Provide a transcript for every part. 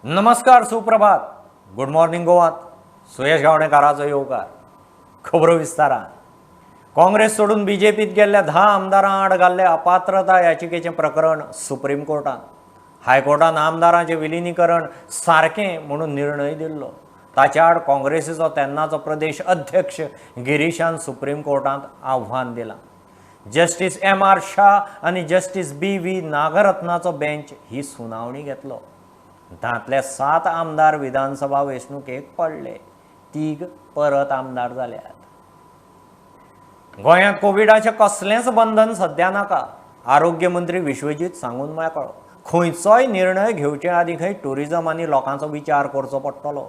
नमस्कार, सुप्रभात, good morning गोवात. सुयश गावणेकाराचो येवकार. खबरो विस्तारान. काँग्रेस सोडून बीजेपीत गेल्ल्या 10 आमदारां आड घाल्ले अपात्रता याचिकेचें प्रकरण सुप्रीम कोर्टात. हायकोर्टान आमदारांचें विलिनीकरण सारकें म्हणून निर्णय दिल्लो. ताच्या आड काँग्रेसीचो तेन्नाचो प्रदेश अध्यक्ष गिरीशान सुप्रीम कोर्टांत आव्हान दिलां. जस्टीस एम आर शाह आनी जस्टीस बी व्ही नागरत्नाचो बेंच ही सुनावणी घेतलो. धांतले 7 आमदार विधानसभा वेंचणुकेक पडले, तीग परत आमदार जाल्यात. गोंयांत कोविडाचें कसलेंच बंधन सद्या नाका, आरोग्य मंत्री विश्वजीत सांगून मेकळो. खंयचोय निर्णय घेवचे आदीं खंय ट्युरिजम आनी लोकांचो विचार करचो पडटलो.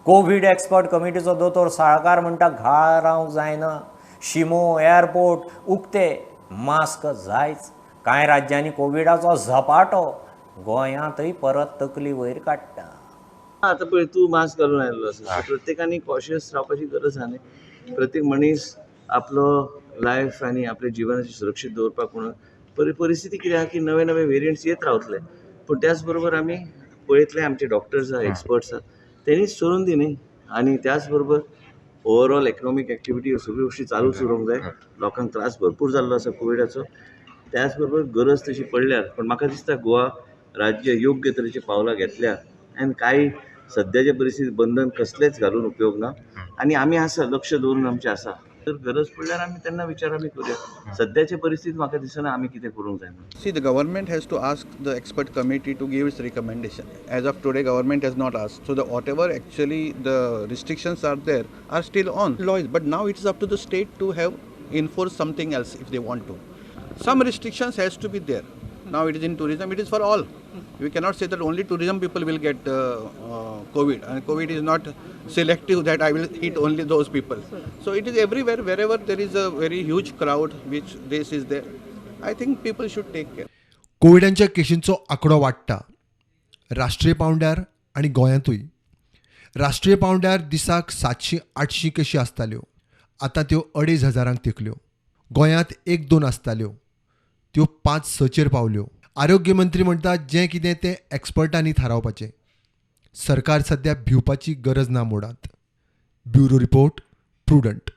कोवीड एक्सपर्ट कमिटीचो दोतोर साळकार म्हणटा, घाळ रावंक जायना. शिमो, एअरपोर्ट उक्ते, मास्क जायच. कांय राज्यांनी कोविडाचो झपाटो गोंयांतय परत तकली वयर काडटा. आतां पळय, तूं मास्क घालून आयिल्लो आसा. प्रत्येकानी कॉशियस रावपाची गरज आहा न्ही. प्रत्येक मनीस आपलो लायफ आनी आपल्या जिवनाची सुरक्षीत दवरपाक म्हणून परिस्थिती कितें आहा की नवे नवे वेरियंट्स येत रावतले, पूण त्याच बरोबर आमी पळयतले, आमचे डॉक्टर्स आहा, एक्सपर्ट्स आहा, तेणीच सोडून दी न्ही. आनी त्याच बरोबर ओवरऑल इकनॉमीक एक्टिविटी सगळ्यो गोश्टी चालूच उरूंक जाय. लोकांक त्रास भरपूर जाल्लो आसा कोविडाचो. त्याच बरोबर गरज तशी पडल्यार, पण म्हाका दिसता गोवा राज्य योग्य तरेची पावलां घेतल्या आनी कांय सद्याच्या परिस्थितीत बंधन कसलेंच घालून उपयोग ना. आनी आमी आसा, लक्ष दवरून आमचें आसा. तर गरज पडल्यार आमी तेन्ना विचार आमी करुया. सद्याच्या परिस्थितीत म्हाका दिसना आमी कितें करूंक जाय म्हणून. See, the government has to ask the expert committee to give its recommendation. As of today, government has not asked. So the whatever actually the restrictions are there are still on laws. But now it is up to the state to have enforce something else if they want to. Some restrictions has to be there. Now it is in tourism. It is for all. We cannot say that only tourism people will get COVID. And COVID is not selective that I will hit only those people. So it is everywhere. Wherever there is a very huge crowd, which this is there, I think people should take care. कोविडांच्या केशींचो आंकडो वाडटा, राष्ट्रीय पांवड्यार आनी गोंयांतूय. राष्ट्रीय पांवड्यार दिसाक 700 800 केशी आसताल्यो, आतां त्यो अडेज हजारांक तेंकल्यो. गोंयांत एक दोन आसताल्यो, त्यो पांच सचेर पावल्यो. आरोग्य मंत्री म्हणटा, जें कितें तें एक्सपर्टांनी थारावपाचें. सरकार सद्या भिवपाची गरज ना मोडात. Bureau report, prudent.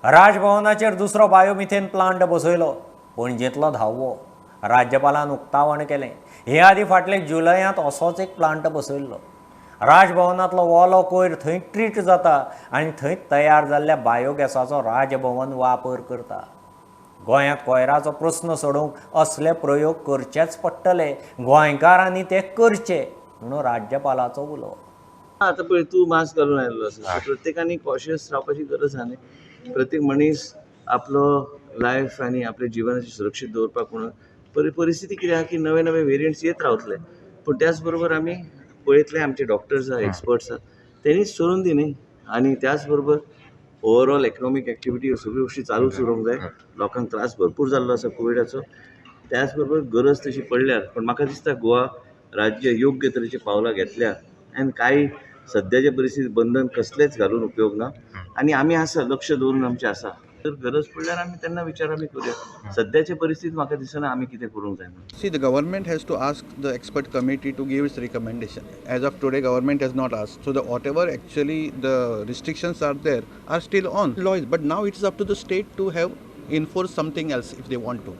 राजभवनाचेर दुसरो बायोमिथेन प्लांट बसयलो. पणजेंतलो 10वो. राज्यपालान उक्तावण केलें. हे आदीं फाटले जुलयांत असोच एक प्लांट बसयल्लो. राजभवनांतलो ओलो कोयर थंय ट्रीट जाता आनी थंय तयार जाल्ल्या बायोगॅसाचो राजभवन वापर करता. गोंयांत कोयराचो प्रस्न सोडोवंक असले प्रयोग करचेच पडटले, गोंयकारांनी ते करचे म्हणून राज्यपालाचो उलो. आतां पळय, तूं मास्क घालून आयिल्लो आसा. प्रत्येकानी कॉशियस रावपाची गरज आहा न्ही. प्रत्येक मनीस आपलो लायफ आनी आपल्या जिवनाची सुरक्षीत दवरपाक म्हणून परिस्थिती कितें आहा की नवे नवे वेरियंट्स येत रावतले, पूण त्याच बरोबर आमी पळयतले, आमचे डॉक्टर्स आहा, एक्सपर्ट्स आहा, तेणीच सोडून दी न्ही. आनी त्याच बरोबर ओवरऑल इकनॉमीक एक्टिविटी सगळ्यो गोश्टी चालूच उरूंक जाय. लोकांक त्रास भरपूर जाल्लो आसा कोविडाचो. त्याच बरोबर गरज तशी पडल्यार, पण म्हाका दिसता गोवा राज्य योग्य तरेची पावलां घेतल्या आनी कांय सद्याच्या परिस्थितीत बंधन कसलेंच घालून उपयोग ना. आनी आमी आसा, लक्ष दवरून आमचें आसा. तर गरज पडल्यार आमी तेन्ना विचार आमी करुया. सद्याच्या परिस्थितीत म्हाका दिसना आमी कितें करूंक जाय म्हणून. See, the government has to ask the expert committee to give its recommendation. As of today, government has not asked. So the whatever actually the restrictions are there are still on laws. But now it is up to the state to have enforce something else if they want to.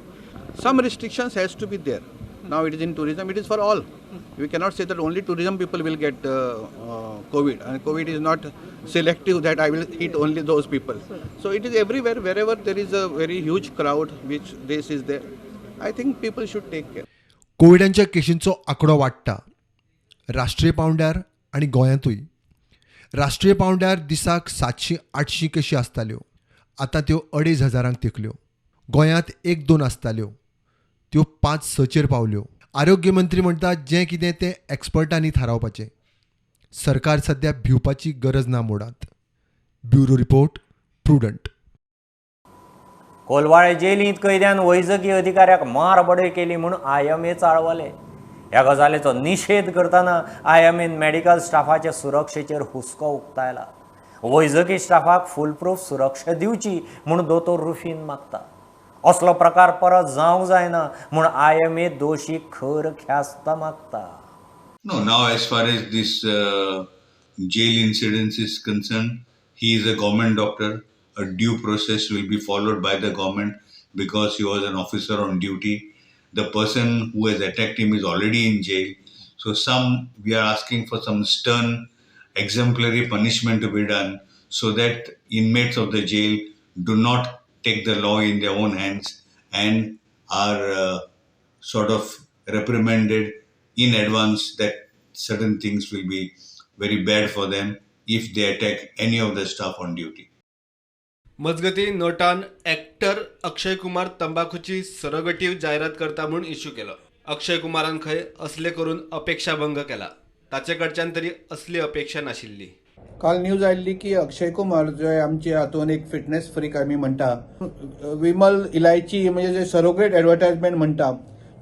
Some restrictions has to be there. Now it is in tourism. It is for all. We cannot say that only tourism people will get COVID. And COVID is not selective that I will hit only those people. So it is everywhere. Wherever there is a very huge crowd, which this is there, I think people should take care. कोविडांच्या केशींचो आंकडो वाडटा, राष्ट्रीय पांवड्यार आनी गोंयांतूय. राष्ट्रीय पांवड्यार दिसाक 700 800 केशी आसताल्यो, आतां त्यो अडेज हजारांक तेंकल्यो. गोंयांत एक दोन आसताल्यो, त्यो पांच सचेर पावल्यो. आरोग्य मंत्री म्हणटा, जें कितें तें एक्सपर्टांनी थारावपाचें. सरकार सद्या भिवपाची गरज ना मोडात. Bureau report, prudent. Colvale जेलींत कैद्यान वैजकी अधिकाऱ्याक मार बडय केली म्हूण आयएमए चाळवले. ह्या गजालीचो निशेध करतना आयएमएन मेडिकल स्टाफाचे सुरक्षेचेर हुस्को उक्तायला. वैजकी स्टाफाक फुलप्रूफ सुरक्षा दिवची म्हूण दोतोर रुफीन मागता. असलो प्रकार परत जावंक जायना म्हूण आयएमए दोशी खर ख्यास्त मागता. No, now as far as this jail incidents is concerned, he is a government doctor. A due process will be followed by the government because he was an officer on duty. The person who has attacked him is already in jail. So we are asking for some stern, exemplary punishment to be done so that inmates of the jail do not take the law in their own hands and are sort of reprimanded in advance that certain things will be very bad for them if they attack any of the staff on duty. मजगती, नटान actor Akshay Kumar तंबाखूची सरोगेटिव्ह जायरात करता म्हूण issue केलो. अक्षय कुमारान खंय असले करून अपेक्षाभंग केला. ताचे कडच्यान तरी असली अपेक्षा नाशिल्ली. काल न्यूज आयिल्ली की अक्षय कुमार जे आमचे हातून एक फिटनेस फ्रीक आमी म्हणटा, विमल इलायची म्हणजे जे सरोगेट एडवर्टायजमेंट म्हणटा,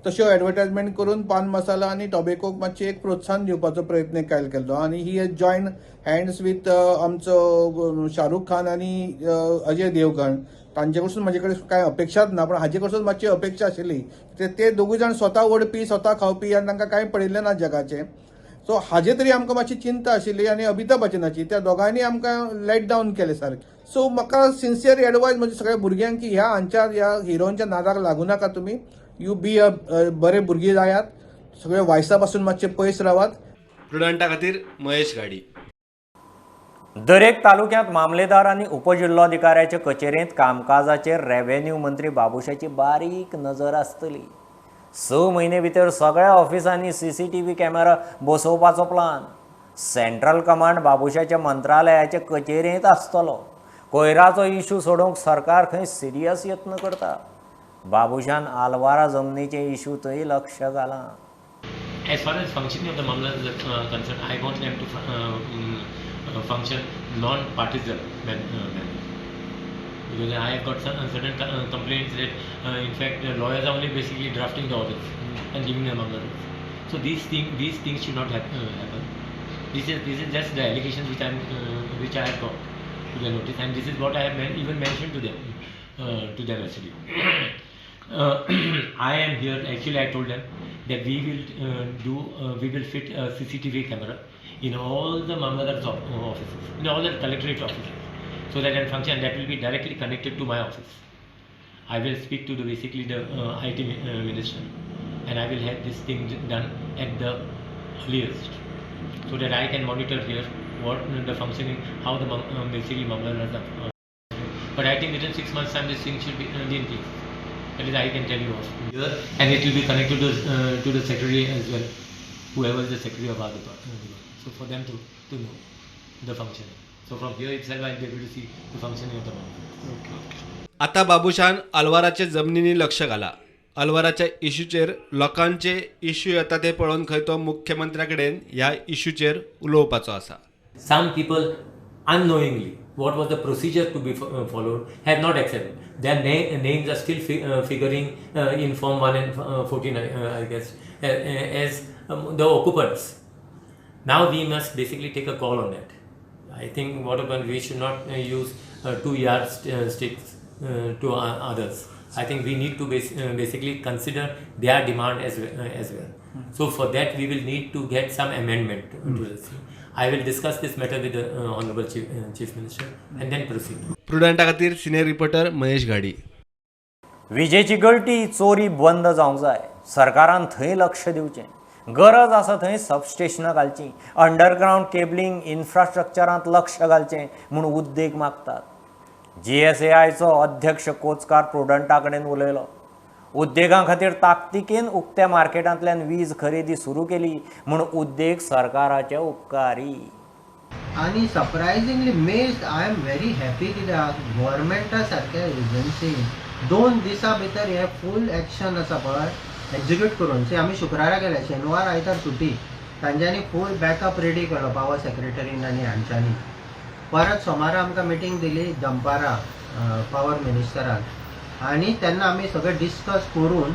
तश्यो एडवर्टायजमेंट करून पान मसाला आनी टोबेकोक मातशें एक प्रोत्साहन दिवपाचो प्रयत्न काल केल्लो आनी he has join hands with आमचो शाहरुख खान आनी अजय देवगण. तांचे कडसून म्हजे कडेन कांय अपेक्षाच ना, पूण हाजे कडसून मातशी अपेक्षा आशिल्ली. ते दोगूय जाण स्वता ओडपी, स्वता खावपी आनी तांकां कांय पडिल्लें ना जगाचें. सो हाजे तरी आमकां मातशी चिंता आशिल्ली आनी अमिताभ बच्चनाची त्या दोगांयनी आमकां लेट डावन केलें सारकें. सो म्हाका सिन्सियर एडवायज म्हज्या सगळ्या भुरग्यांक की ह्या हांच्या ह्या हिरोंच्या नादाक लागूं नाका तुमी. You B अ बरे भुरगीं जायात, सगळे वायसा पासून मातशे पयस रावात. प्रुडंटा खातीर महेश घाडी. दरेक तालुक्यांत मामलेदार आनी उपजिल्लोधिकाऱ्याचे कचेरेंत कामकाजाचेर रेव्हेन्यू मंत्री बाबुशाची बारीक नजर आसतली. 6 म्हयने भितर सगळ्या ऑफिसांनी CCTV camera बसोवपाचो प्लान. सेंट्रल कमांड बाबुशाच्या मंत्रालयाचे कचेरेंत आसतलो. कोयराचो इशू सोडोवंक सरकार खंय सिरियस यत्न करता. बाबुशान आलवारा जमनीचे इशू थंय लक्ष घालां. As far as functioning of the Mamlatdars is concerned, I want them to function non-partisan manner. Because I have got some certain complaints that in fact the lawyers are only basically drafting the orders and giving the Mamlatdars. So these things should not happen. This is just the allegations which I have got to the notice, and this is what I have even mentioned to them actually. I am here actually. I told them that we will fit a CCTV camera in all the Mamlatdars offices, in all the collectorate offices, so that and function that will be directly connected to my office. I will speak to the basically the IT minister, and I will have this thing done at the earliest, so that I can monitor here what the functioning, how the basically Mamlatdars are. But I think within 6 months time this thing should be in place. That is, I can tell you also here, and it will be connected to the secretary as well, whoever is the secretary of our department. So for them to know the functioning. So from here itself I will be able to see the functioning of the Mamlatdars. Okay. आता बाबुशान आलवाराचे जमनीनी लक्ष घाला. आलवाराच्या इश्यूचेर लोकांचे issue येता ते पळोवन खंय तो मुख्यमंत्र्या कडेन ह्या इश्यूचेर उलोवपाचो आसा. Some people unknowingly what was the procedure to be followed have not accepted. Their names are still figuring in Form 1 and 14, I guess, as the occupants. Now we must basically take a call on that. I think what happened, we should not use 2 yard sticks to others. I think we need to basically consider their demand as well. So for that we will need to get some amendment to this. I will discuss this matter with the Honorable Chief Minister and then proceed. प्रुडंटा खातीर senior reporter Mahesh Ghadi. विजेची गळटी चोरी बंद जावंक जाय. सरकारान थंय लक्ष दिवचें. गरज आसा थंय सबस्टेशनां घालचीं, अंडरग्रावंड केबलिंग इन्फ्रास्ट्रक्चरांत लक्ष घालचें म्हूण उद्देग मागतात. GSAIचो अध्यक्ष कोचकार प्रुडंटा कडेन उलयलो. उद्देगां खातीर ताकतिकेन उक्त्या मार्केटांतल्यान वीज खरेदी सुरू केली म्हूण उद्देग सरकाराचे उपकारी. आनी surprisingly amazed, I am very happy कित्याक गव्हर्मेंटा सारक्या एजन्सी 2 दिसां भितर हे फूल एक्शन आसा पळय एक्झिक्यूट करून. सी आमी शुक्रारा गेले, शेनवार आयतार सुटी, तांच्यांनी फूल बॅकअप रेडी केलो पावर सेक्रेटरीन आनी हांच्यांनी. परत सोमारा आमकां मिटींग दिली दनपारां पावर मिनिस्टरान आनी तेन्ना आमी सगळें डिस्कस करून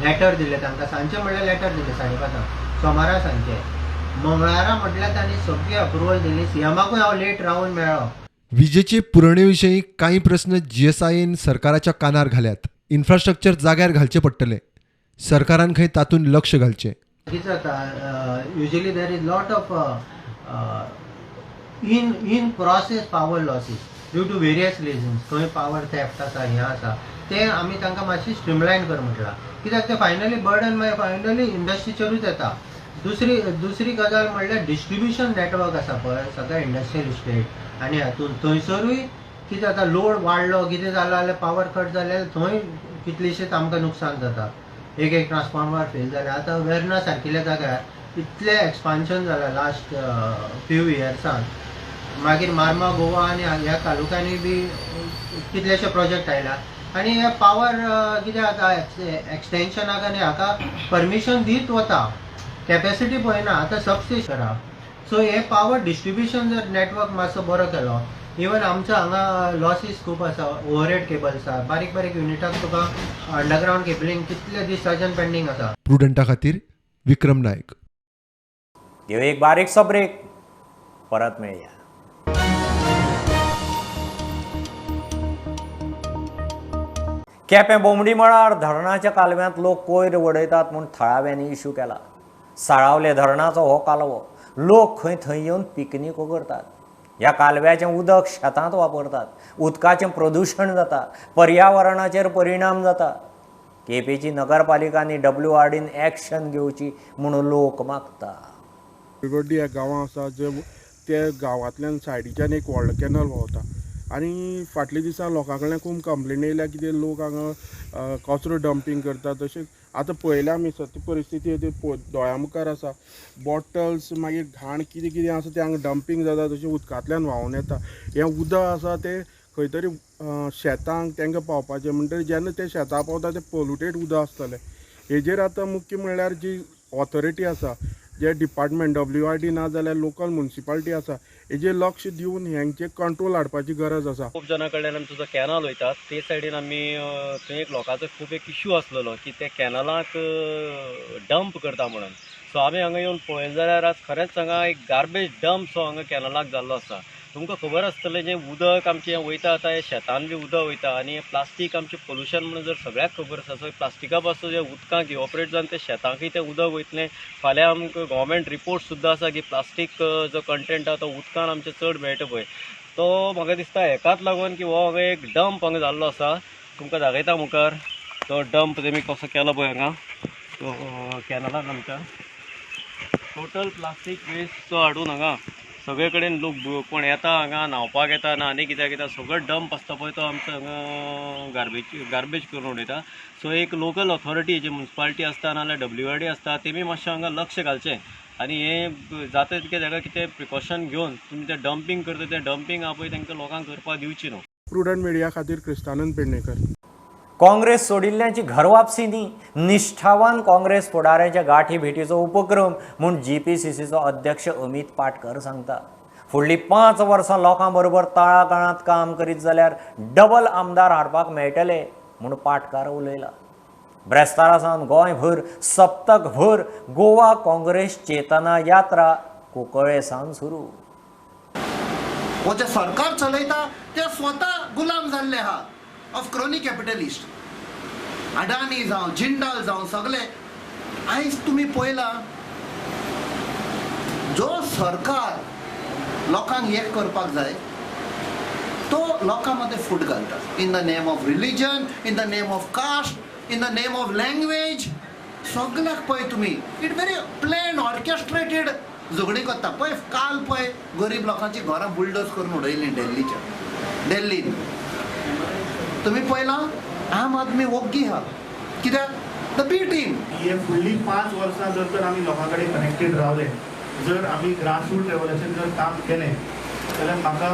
लेटर दिलें तांकां. सांजचें म्हणल्यार लेटर दिलें 5:30 सोमारा सांजचें. मंगळारा म्हटल्यार तांणी सगळी अप्रुवल दिली. सीएमाकूय हांव लेट रावन मेळ्ळो. विजेचे पुरवणे विशीं कांय प्रस्न GSIन सरकाराच्या कानार घाल्यात. इन्फ्रास्ट्रक्चर जाग्यार घालचें पडटलें. सरकारान खंय तातूंत लक्ष घालचें. कितें जाता, usually there is lot of in process power losses due to various reasons. खंय पावर थेफ्ट आसा, हें आसा, तें आमी तांकां मातशें स्ट्रीमलायन कर म्हटलां, कित्याक तें फायनली बर्डन मागीर फायनली इंडस्ट्रीचेरूच येता. दुसरी गजाल म्हणल्यार डिस्ट्रिब्युशन नेटवर्क आसा पळय सगळ्या इंडस्ट्रियल इस्टेट आनी हातून थंयसरूय कितें जाता, लोड वाडलो कितें जालो जाल्यार पावर कट जाल्यार थंय कितलेशेच आमकां नुकसान जाता. एक एक ट्रान्सफॉर्मर फेल जाले. आतां वेर्ना सारकिल्या जाग्यार इतलें एक्सपान्शन जालां लास्ट फ्यू इयर्सान. मागीर मार्मा गोवा आनी ह्या तालुक्यांनी बी कितलेशे प्रोजेक्ट आयला आनी हे पावर कितें जाता एक्सटेन्शनाक आनी हाका परमिशन दीत वता, कॅपेसिटी पळयना. आतां सबस्टेशन आहा, सो हे पावर डिस्ट्रिब्युशन जर नेटवर्क मातसो बरो केलो, इवन आमचो हांगा लॉसीस खूब आसा, ओवरहेड केबल्स आसा, बारीक बारीक युनिटाक तुका अंडरग्रावंड केबलिंग कितले दीस साच्यान पेंडींग आसा. प्रुडंटा खातीर विक्रम नायक. घेवया एक बारीकसो ब्रेक, परत मेळया. केपें बोमडी मळार धरणाच्या कालव्यांत लोक कोयर उडयतात म्हूण थळाव्यांनी इशू केला. साळावले धरणाचो हो कालवो, लोक खंय थंय येवन पिकनिको करतात. ह्या कालव्याचें उदक शेतांत वापरतात, उदकाचें प्रदुशण जाता, पर्यावरणाचेर परिणाम जाता. केपेंची नगरपालिका आनी WRDन एक्शन घेवची म्हूण लोक मागता. बिगोड्डी ह्या गांवां आसा, जे ते गांवांतल्यान सायडीच्यान एक व्हडलो कॅनल व्हांवता आनी फाटल्या दिसा लोकां कडल्यान खूब कंप्लेन येयल्या की ते लोक हांगा कचरो डंपींग करता. तशेंच आतां पळयल्या आमी सत्य परिस्थिती ती दोळ्या मुखार आसा. बॉटल्स मागीर घाण कितें कितें आसा तें हांगा डंपींग जाता, तशें उदकांतल्यान व्हांवून येता. हें उदक आसा तें खंय तरी शेतांक तांकां पावपाचें, म्हणटकीर जेन्ना तें शेतां पावता तें पोल्युटेड उदक आसतलें. हेजेर आतां मुख्य म्हणल्यार जी ऑथॉरिटी आसा, जे डिपार्टमेंट WRD ना जाल्यार लोकल म्युनिसिपालिटी आसा, हेजेर लक्ष दिवन हेंचे कंट्रोल हाडपाची गरज आसा. खूब जाणां कडल्यान आमचो जो कॅनल वयता ते सायडीन आमी थंय एक लोकांचो खूब एक इश्यू आसलेलो की ते कॅनलाक डंप करता म्हणून. सो आमी हांगा येवन पळयलें जाल्यार आज खरेंच हांगा एक गार्बेज डंप सो हांगा कॅनलाक जाल्लो आसा. तुमकां खबर आसतलें जें उदक आमचें वयता आतां हें शेतान बी उदक वयता आनी हें प्लास्टीक आमचें पोल्युशन म्हणून जर सगळ्याक खबर आसा. सो प्लास्टिका पासून जें उदकांक इवॉपरेट जावन तें शेतांकूय तें उदक वयतलें. फाल्यां आमकां गव्हर्मेंट रिपोर्ट सुद्दां आसा की प्लास्टीक जो कंटेंट आसा तो उदकान आमचें चड मेळटा पळय, तो म्हाका दिसता हेकाच लागून की हो हांगा एक डंप हांगा जाल्लो आसा. तुमकां दाखयता मुखार तो डंप तेमी कसो केलो पळय हांगा तो कॅनलान आमच्या टोटल प्लास्टीक वेस्ट जो हाडून हांगा सगळे कडेन लोक कोण येता हांगा न्हांवपाक येता ना आनी कित्याक येता, सगळो डंप आसता पळय तो आमचो हांगा गार्बेज करून उडयता. सो एक लोकल ऑथॉरिटी जी म्युनिसिपालिटी आसता नाजाल्यार WRD आसता तेमी मातशें हांगा लक्ष घालचें आनी हें जाता तितकें ताका कितें प्रिकॉशन घेवन तुमी तें डंपींग करता तें डंपींग आहा पळय तांकां लोकांक करपाक दिवची न्हू. प्रुडंट मिडिया खातीर क्रिस्तानंद पेडणेकर. काँग्रेस सोडिल्ल्यांची घरवापसी न्ही, निष्ठावान काँग्रेस फुडाऱ्यांच्या गाठी भेटीचो उपक्रम म्हूण GPCCचो अध्यक्ष अमित पाटकर सांगता. फुडलीं 5 वर्सां लोकां बरोबर तळागाळांत काम करीत जाल्यार डबल आमदार हाडपाक मेळटले म्हूण पाटकार उलयला. ब्रेस्तारा सावन गोंयभर सप्तकभर गोवा काँग्रेस चेतना यात्रा कुंकळे सावन सुरू. हो जे सरकार चलयता ते स्वता गुलाम जाल्ले आहा ऑफ क्रोनी कॅपिटलिस्ट. अडानी जावं, जिंदाल जावं, सगळे आयज तुमी पळयला जो सरकार लोकांक एक करपाक जाय तो लोकां मदें फूट घालता. In the name of religion, in the name of caste, in the name of language, सगळ्याक पळय तुमी it very plan orchestrated झगडीं करता. पळय काल पळय गरीब लोकांची घरां बुलडोज करून उडयलीं दिल्लीन. तुमी पळयलां आम आदमी ओग्गी आहा कित्याक the B team. हे फुडलीं 5 वर्सां जर तर आमी लोकां कडेन कनेक्टेड रावले, जर आमी ग्रासरूट लेवलाचेर जर काम केलें जाल्यार म्हाका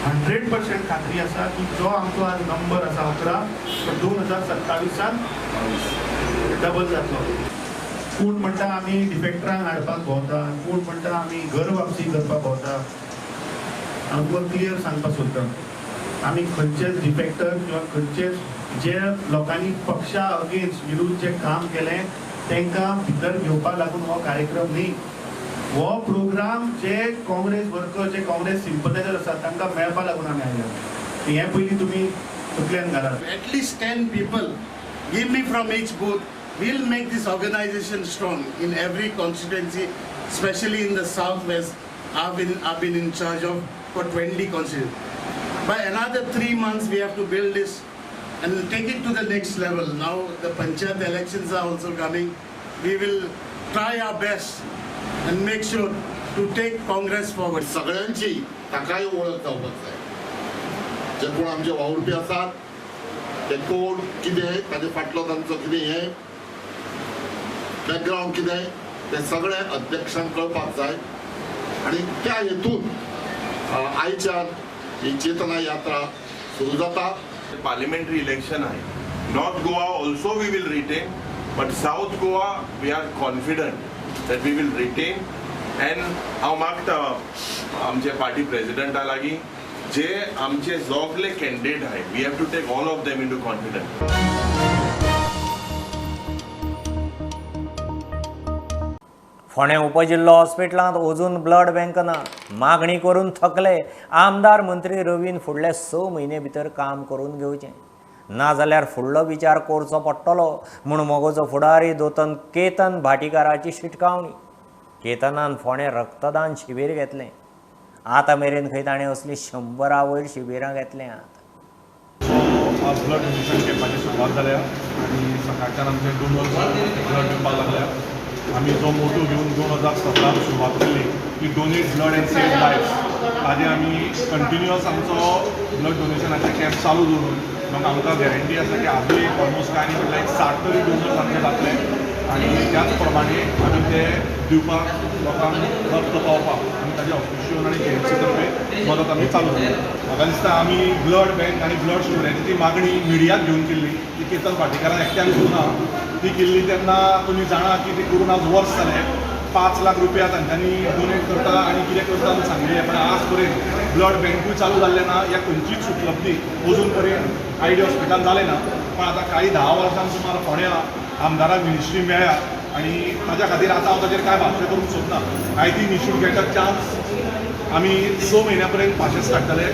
100% खात्री आसा की जो आमचो आज नंबर आसा 11 तो 2027 डबल जातलो. कोण म्हणटा आमी डिफेक्टरांक हाडपाक भोंवता, कोण म्हणटा आमी घर वापसी करपाक भोंवता. हांव तुका क्लियर सांगपाक सोदतां, आमी खंयचेच डिफेक्टर किंवा खंयचेच जे लोकांनी पक्षा अगेन्स्ट विरुद्ध जे काम केलें तांकां भितर घेवपाक लागून हो कार्यक्रम न्ही. हो प्रोग्राम जे काँग्रेस वर्कर, जे काँग्रेस सिंपथायझर आसात तांकां मेळपाक लागून आमी आयल्या. हें पयलीं तुमी तकल्यान घालात. At least 10 people give me from each booth. We'll make this organization strong in every constituency, especially in the southwest. I've been in charge of for 20 constituencies. By another 3 months, we have to build this and take it to the next level. Now the panchayat elections are also coming. We will try our best and make sure to take Congress forward. सगळ्यांची ताकाय वळख जावपाक जाय. जे कोण आमचे वावुरपी आसात, ते कोण, कितें, ताजे फाटलो तांचो कितें हें बॅकग्रावंड कितें, तें सगळें अध्यक्षांक कळपाक जाय. आनी त्या हेतून आयच्यान ही चेतना यात्रा सुरू जाता. Parliamentary election आहे. North Goa also we will retain, but South Goa we are confident that we will retain. And हांव मागता आमचे पार्टी प्रेसिडेंटा लागीं, जे आमचे सगळे कॅन्डिडेट आहे, we have to take all of them into confidence. फोंडें उपजिल्लो हॉस्पिटलांत अजून ब्लड बँक ना. मागणी करून थकले. आमदार मंत्री रवीन फुडले 6 म्हयने भितर काम करून घेवचें, नाजाल्यार फुडलो विचार करचो पडटलो म्हूण मगोचो फुडारी दोतोर केतन भाटीकाराची शिटकावणी. केतनान फोंडें रक्तदान शिबीर घेतलें. आतां मेरेन खंय ताणें असलीं 100 वयर शिबिरां घेतल्यांत. आज ब्लड डोनेशन कॅम्पाची सुरवात जाल्या आनी सकाळच्यान आमचे डोनर्स ब्लड दिवपाक लागल्या. आमी जो मोटो घेवन 2017 सुरवात केल्ली की "Donate blood and save life", ताजे आमी कंटिन्युअस आमचो ब्लड डोनेशनाचे कॅम्प चालू दवरून मग आमकां गॅरंटी आसा की आजूय एक ऑलमोस्ट कांय न्ही म्हटल्यार एक 60 तरी डोनर्स आमचे जातले. आनी त्याच प्रमाणे आमी ते दिवपाक, लोकांक रक्त पावपाक आमी ताजे ऑफिशियल आनी जीएमसी तर्फे मदत आमी चालू दवरता. म्हाका दिसता आमी ब्लड बँक आनी ब्लड स्टोरेजीची मागणी मिडियाक घेवन केल्ली. ती केतन भाटीकारान एकट्यान करूं ना, ती केल्ली. तेन्ना तुमी जाणा की ती करून आज वर्स जालें. 5 लाख रुपया तांच्यांनी डोनेट करता आनी कितें करता म्हूण सांगिल्लें, पण आज पर्यंत ब्लड बँकूय चालू जाल्लें ना या खंयचीच उपलब्धी अजून पर्यंत आयडी हॉस्पिटलान जालें ना. पण आतां काही 10 वर्सां सुमार फोंड्या आमदाराक मिनिस्ट्री मेळ्ळ्या आनी ताज्या खातीर आतां हांव ताजेर कांय भाश्य करूंक सोदना. I think you should get a chance. आमी 6 म्हयन्या पर्यंत पाशेस काडटले.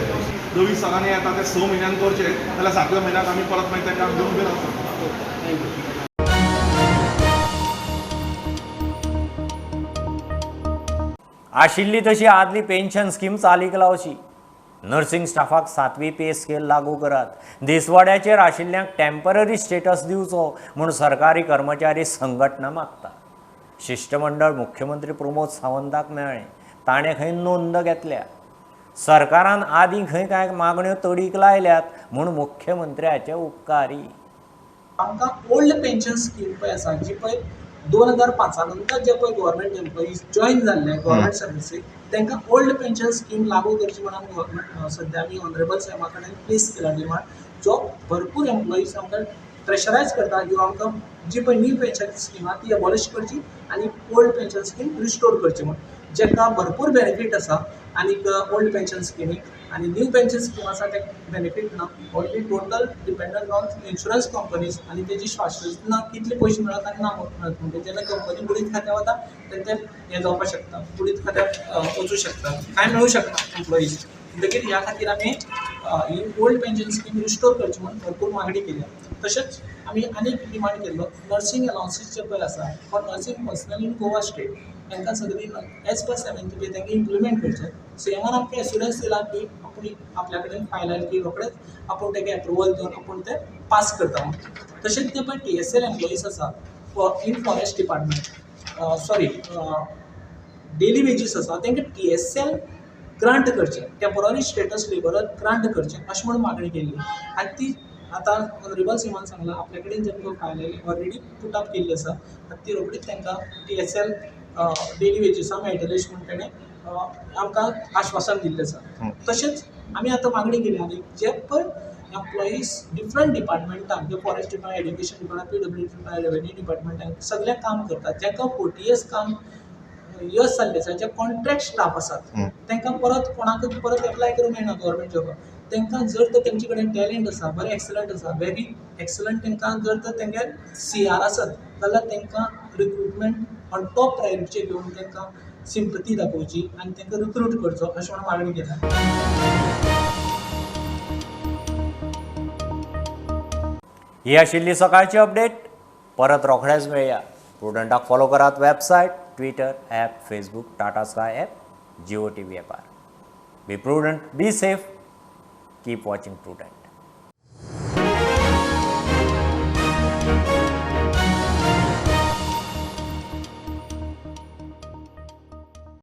रवी सरांनी आतां ते 6 म्हयन्यान करचे जाल्यार सातव्या म्हयन्याक आमी परत मागीर तें काम घेवन उबे रावतले. आशिल्ली तशी आदली पेन्शन स्कीम चालीक लावची. नर्सिंग स्टाफाक सातवी पे स्केल लागू करात. दिसवाड्याचेर आशिल्ल्यांक टेंपररी स्टेटस दिवचो म्हूण सरकारी कर्मचारी संघटना मागता. शिश्टमंडळ मुख्यमंत्री प्रमोद सावंताक मेळ्ळें. ताणें खंय नोंद घेतल्या. सरकारान आदीं खंय कांय मागण्यो तडीक लायल्यात म्हूण मुख्यमंत्र्याचे उपकारी. आमकां ओल्ड पेन्शन स्कीम पळय आसा, जी पळय 2005 नंतर जे पळय गव्हर्मेंट एम्प्लॉईज जॉयन जाल्ले गव्हर्मेंट सर्विसीक, तांकां ओल्ड पेन्शन स्कीम लागू करची म्हणून गव्हर्मेंट सद्या आमी ऑनरेबल सीएमा कडेन प्लेस केला डिमांड, जो भरपूर एम्प्लॉईज आमकां प्रेशरायज करता की आमकां जी पळय न्यू पेन्शन स्कीम आहा ती एबॉलिश करची आनी ओल्ड पेन्शन स्कीम रिस्टोर करची म्हूण, जेका भरपूर बेनिफीट आसा. आनीक ओल्ड पेन्शन स्किमीक आनी न्यू पेन्शन स्कीम आसा ते बेनिफीट ना. Only total dependent on insurance companies आनी तेजी शाश्वत ना, कितले पयशे मेळत आनी ना मेळत. म्हणजे जेन्ना कंपनी बुडीत खात्या वता तेन्ना ते हें जावपाक शकता, बुडीत खात्यात वचूं शकता, कांय मेळूं शकना एम्प्लॉईज. म्हणटकीर ह्या खातीर आमी ही ओल्ड पेन्शन स्कीम रिस्टोर करची म्हणून भरपूर मागणी केल्या. तशेंच आमी आनीक डिमांड केल्लो, नर्सींग अलावन्सीस जे पळय आसा for nursing personnel in Goa State, तांकां सगळीं एज पर सेवेंथ पे तांकां इम्प्लिमेंट करचें. सीएमान आमकां एश्युरन्स दिला की आपूण आपल्या कडेन फायल आयली की रोखडेच आपूण ताका एप्रुवल दिवन आपूण ते पास करता म्हणून. तशेंच ते पळय टीएसएल एम्प्लॉईज आसा in forest department, sorry, daily wages आसा, तांकां टीएसएल ग्रांट करचें, टेंपररी स्टेटस लेबरर ग्रांट करचें अशें म्हणून मागणी केल्ली. आनी ती आतां ऑनरेबल सीएमान सांगलां, आपल्या कडेन जेन्ना फायल आयली, ऑलरेडी पुट अप केल्ली आसा आनी ती रोखडीच तांकां टीएसएल डेली वेजीसां मेळटलें अशें म्हूण तेणें आमकां आश्वासन दिल्लें आसा. तशेंच आमी आतां मागणी केली आनी जे पळय एम्प्लॉईज डिफरंट डिपार्टमेंटान, जे forest department, education department, PWD department, revenue डिपार्टमेंटान सगळें काम करतात, जांकां 40 इयर्स काम इयर्स जाल्ले आसा, जे कॉन्ट्रॅक्ट स्टाफ आसात, तांकां परत कोणाकूच परत एप्लाय करूंक मेळना गव्हर्मेंट जॉबाक. तांकां जर तर तेंचे कडेन टॅलंट आसा, बरें एक्सलंट आसा, व्हेरी एक्सलंट, तांकां जर तर तेंगे सीआर आसत जाल्यार तांकां रिक्रुटमेंट ऑन टॉप प्रायोरिटीचेर घेवन तांकां सिंपती दाखोवची आनी तांकां रिक्रूट करचो अशें म्हणून मागणी केल्या. ही आशिल्ली सकाळची अपडेट. परत रोखडेच मेळया. प्रुडंटाक फॉलो करात website, Twitter, app, Facebook, Tata Sky app, Jio TV ॲपार. Be prudent, be safe, keep watching Prudent.